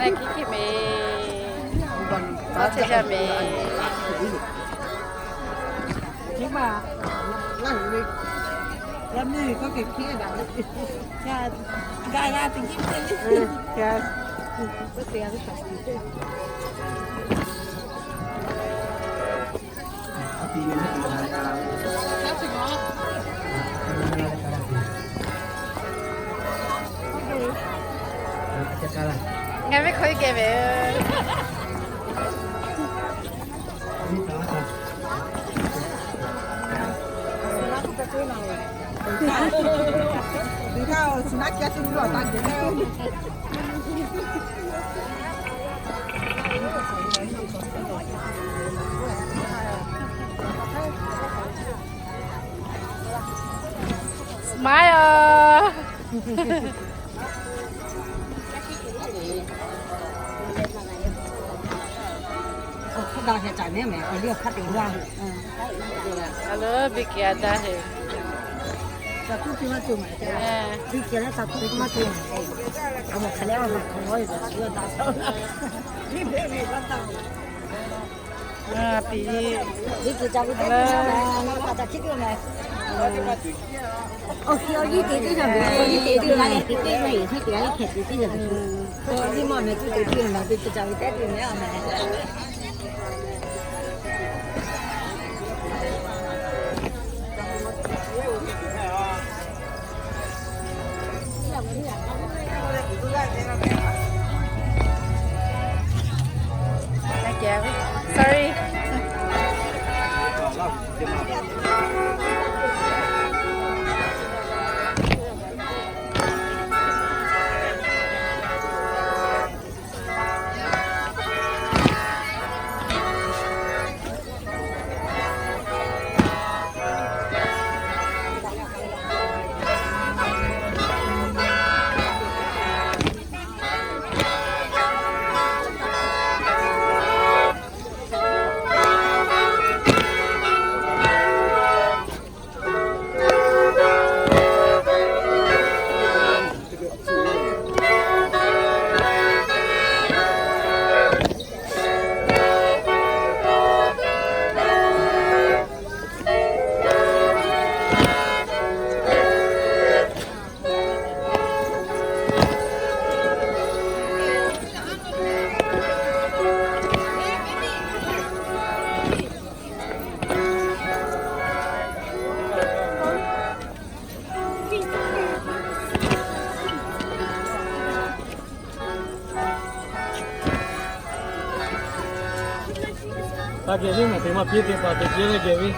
Hkiˉ hkiˉ meh. Tawˇ chehˇ jaˇ meh. Nyi ma, laˇ ve, yaˇ miˇ k'oˆ hkiˉ hkiˉ daꞈ ve. G'a g'a teꞈ hkiˉ hkiˉ ve. Ngaˬ ve hk'aw iˉ geh ve. Smile. Alo, biˇ kehˬ a daˇ heˆ. Biˇ kehˬ leh, Sorry. Taˇ geh ve maˬ teꞈ maˇ piˇ teˇ hpaˍ teꞈ piˇ ve geh ve.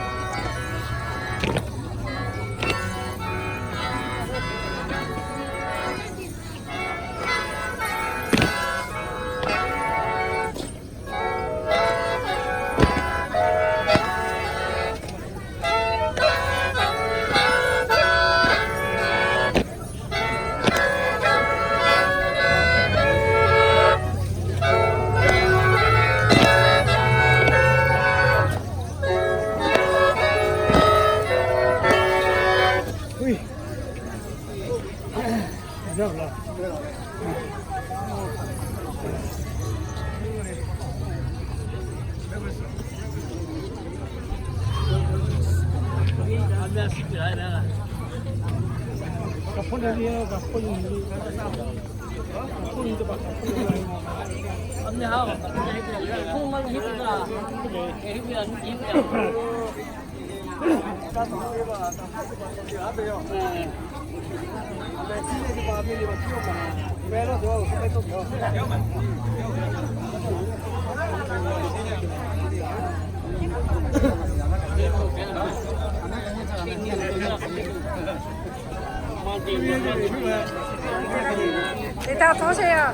Teˇ taˆ tawˇ chehˇ yaˇ.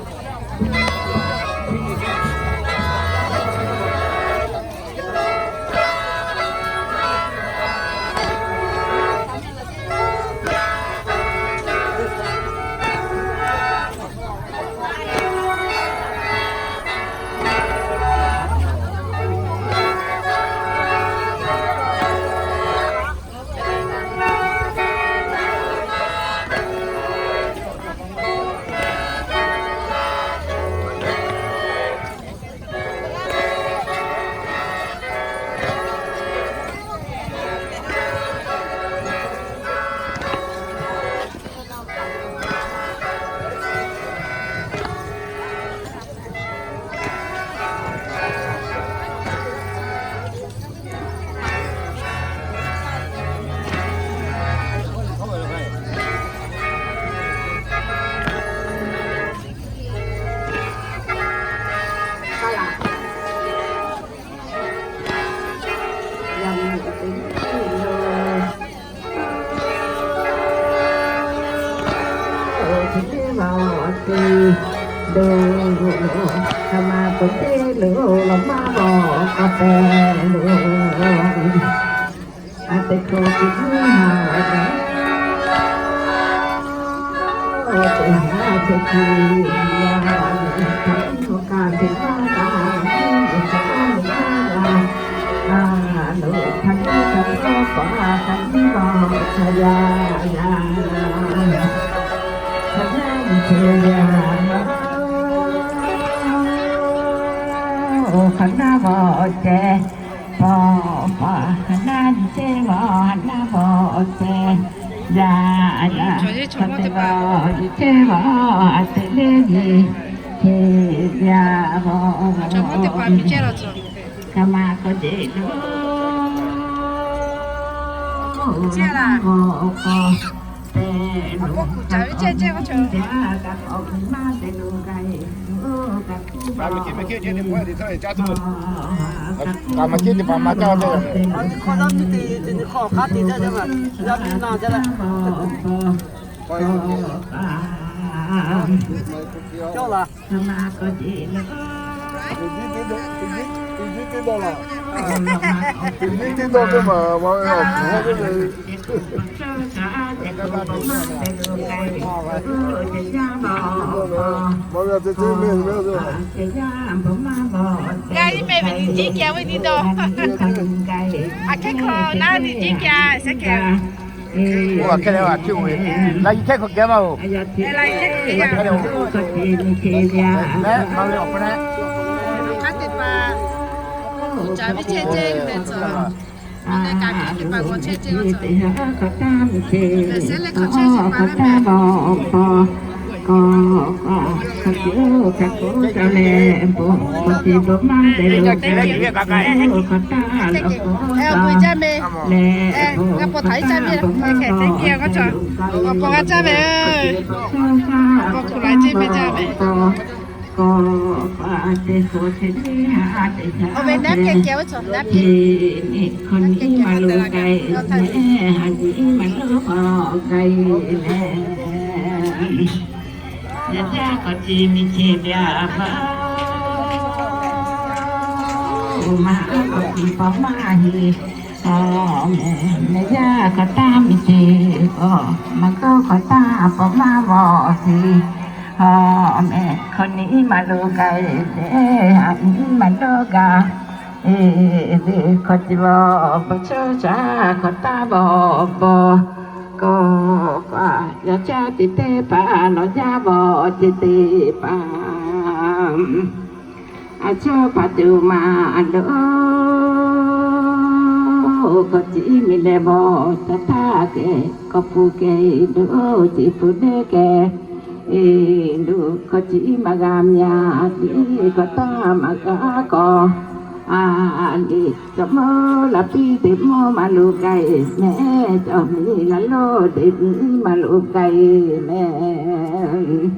teˇ maˬ te do, ka ma to teˇ lo lo maˇ lo k'awꞈ te lo. A te k'o teˇ maˬ te, teˇ maˬ te, teˇ maˬ te, G'a iˉ meh ve niꞈ jiˉ keh ve ni dawˇ. Aˬ hkehˉ hkawꞈ naˉ niꞈ jiˉ keh shehˉ keh. Oˇ, aˬ hkehˉ leh aˬ hkehˉ oˇ ve, laꞈ yiˍ hkehˉ hk'awꞈ keh maˇ oˬ. Laꞈ yiˍ hkehˉ keh maˇ oˬ. Leh maˇ ve awˬ hk'aw leh, hk'a teꞈ pa, uˬ caˍ ve chehˇ cehˇ ve meh tcuh. Leh kaꞈ hk'a teꞈ pa g'aw chehˇ cehˇ g'aˇ tcuh. Leh sehˉ leh hk'awꞈ chehˇ cehˇ pa leh meh. Awˬ, k'o caˇ meh. Ngaˬ paw htaꞈ iˉ caˇ meh, hk'e hk'e te keh g'aˇ tcuh. Ngaˬ paw g'a caˇ meh. Ngaˬ paw kuˬ la cehˇ meh caˇ meh. Awˬ ve naˉ hkeh keh oˇ tcuh naˉ hkeh. Yaꞈ hk'aˇ k'awꞈ ce miˬ ce ve a pa, oˇ ma k'awꞈ tiꞈ paw maˇ heˆ. Awˬ meh, meh yaˇ k'awꞈ taˇ miˬ ce, awˬ ma k'awꞈ k'awꞈ taˇ paw maˇ vawˬ ce. Awˬ meh, hk'aw nyi maˇ lo k'ai leh, a nyi maˇ lo k'ai. Eˬ, ve hk'aw ce vawˬ bawˬ chaˇ shaˍ hk'aw taˇ vawˬ bawˬ. K'awꞈ k'awꞈ yaꞈ caˇ te teˇ hpaˍ lawˬ jaˇ vawˬ ce teˇ hpaˍ. A chaw hpaˍ tuˬ maˇ loˍ, k'awꞈ ce miˬ leh vawˬ taˇ taˇ keh, k'awꞈ pfuhˇ keh loˬ, ce pfuhˇ deˇ keh. Eˬ, loˬ hk'aw ce maˇ g'a myaˇ, tiˉ k'awꞈ taˇ maˇ g'a k'awꞈ. A, liꞈ cawˬ mawˇ laꞈ piˇ teꞈ mawˇ maˇ lo k'ai meh, cawˬ miˬ laꞈ lonˉ teꞈ miˬ maˇ lo k'ai meh.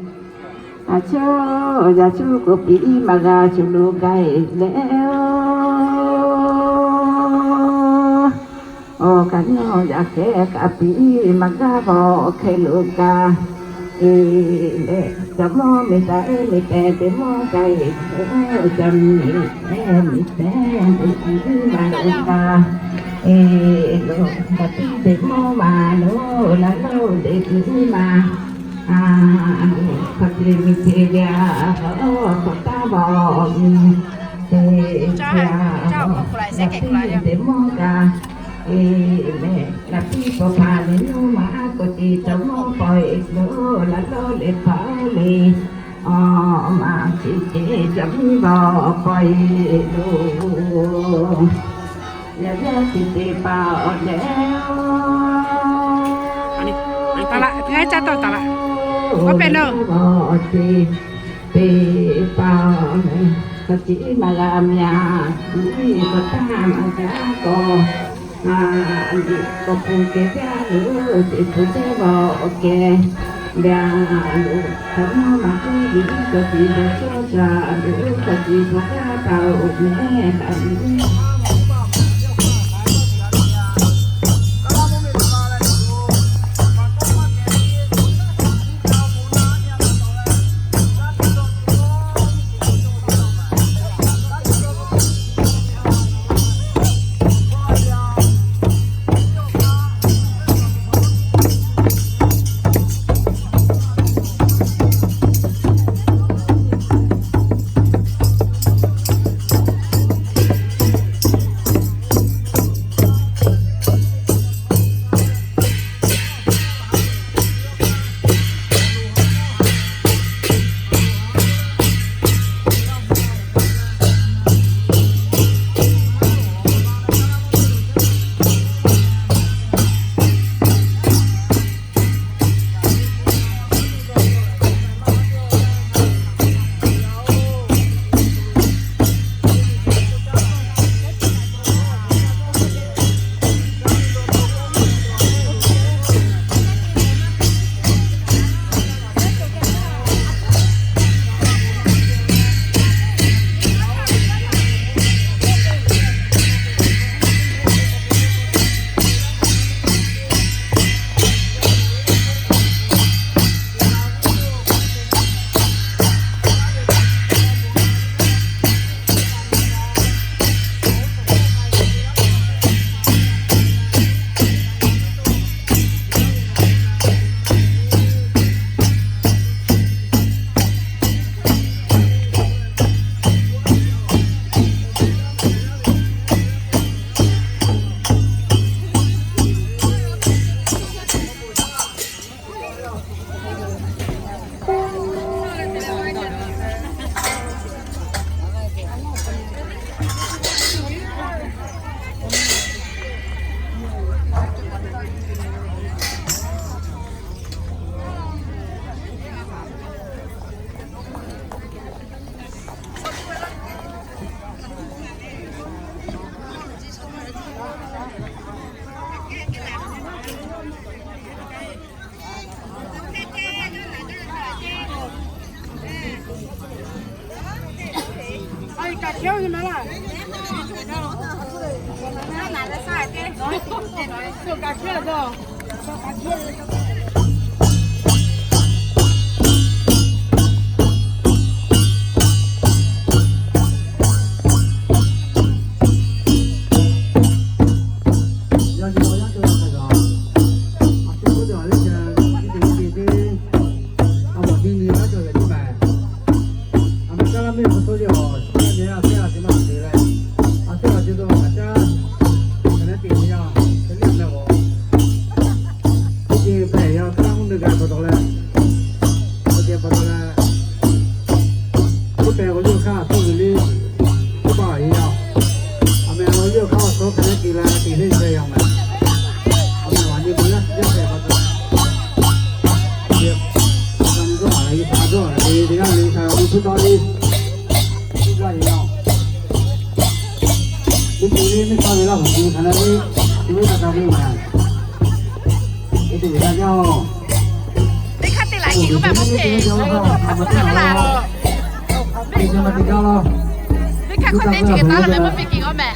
A chaw yaꞈ shu k'oˆ piˇ maˇ g'a shu lo k'ai leh, awˬ kaꞈ nawˬ yaꞈ hk'e kaꞈ piˇ maˇ g'a vawˬ hk'e lo k'ai. Eˬ, leh cawˬ mawˇ miˬ taˍ eˉ miˬ tehˬ teꞈ mawˇ k'ai, cawˬ miˬ tehˬ miˬ tehˬ teꞈ piˇ maˇ lo k'ai. Eˬ, loˬ laꞈ piˇ teꞈ mawˇ maˇ loˍ, laꞈ lonˉ teꞈ piˇ maˇ. A, hk'aw ce miˬ ce ve a, k'awꞈ taˇ vawˬ miˬ ce ve a, laꞈ piˇ teꞈ mawˇ k'ai. Eˬ, meh laꞈ piˇ paw hpaˍ leh nuˇ maˇ k'oˆ ce cawˬ mawˇ pawehˇ loˬ, laꞈ lonˉ leh hpaˍ leh, awˬ ma ce ce cawˬ miˬ vawˬ pawehˇ loˬ. Yaꞈ yaˇ ce teˇ hpaˍ awˬ leh, ngaˬ caˇ tawˆ taˍ laꞈ, k'oˆ pehˍ nawˇ. Teˇ hpaˍ, k'awꞈ ce maˇ g'a myaˇ, k'awꞈ taˇ maˇ g'a k'awꞈ. A, liꞈ k'awꞈ pfuhˇ keh jaˇ loˬ, teˇ pfuhˇ jaˇ vawˬ keh. Gaˬ loˬ, hk'aˬ ma maˇ k'oˆ, liꞈ k'awꞈ ce bawˬ chaˇ shaˍ loˬ, k'awꞈ ce bawˬ g'aˇ taˍ oˬ meh, hk'aˬ liꞈ. Yaꞈ nyi awˬ yanˇ cawˬ yaˇ htaꞈ kaꞈ, a shu k'oˆ ve awˬ leh ca nyi teˇ nyi te te, a maˬ nyi nyi laˇ cawˬ ve teˇ maˬ, a maˬ caˇ laˇ miˇ hk'aw htawˇ le awˬ shu yaˇ nyi a sehˉ a te maˇ te leh, a sehˉ a te dawˇ kaꞈ caˇ, hk'aˬ leh teꞈ ve yaˇ, hk'e le meh awˬ, teˇ ceuˬ hpehꞈ yaˇ htaˇ mvuhˇ miˬ g'a pa taw leh, awˬ ceuˬ pa taw leh, teˇ pehˍ k'o yawˇ hk'aˇ tawˇ ve le, teˇ pawˆ a yeˬ yaˇ, a meh awˬ yawˇ hk'aˇ awˬ tawˇ hk'e le te leh te le chehˇ yaˇ meh, a meh awˬ nyi mvuhˇ yaˇ yaˇ hpehꞈ pa taw, a nyi dawˇ a le, a dawˇ a le, teˇ g'aˇ le hk'aˇ awˬ nyi hpu tawˇ le, teˇ g'aˇ yeˬ yaˇ, teˇ ceuˬ le teˇ hk'aˇ ve laˇ awˬ nyi hk'aˇ le, teˇ g'aˇ hk'aˇ ve maˬ. Teˇ hk'aˇ te laˬ kiˬ k'oˆ maˇ mawˬ hpeˇ. Teˇ hk'aˇ hk'aw teˇ chi hk'e taˉ leh mawˬ hpeˇ kiˬ k'oˆ meh.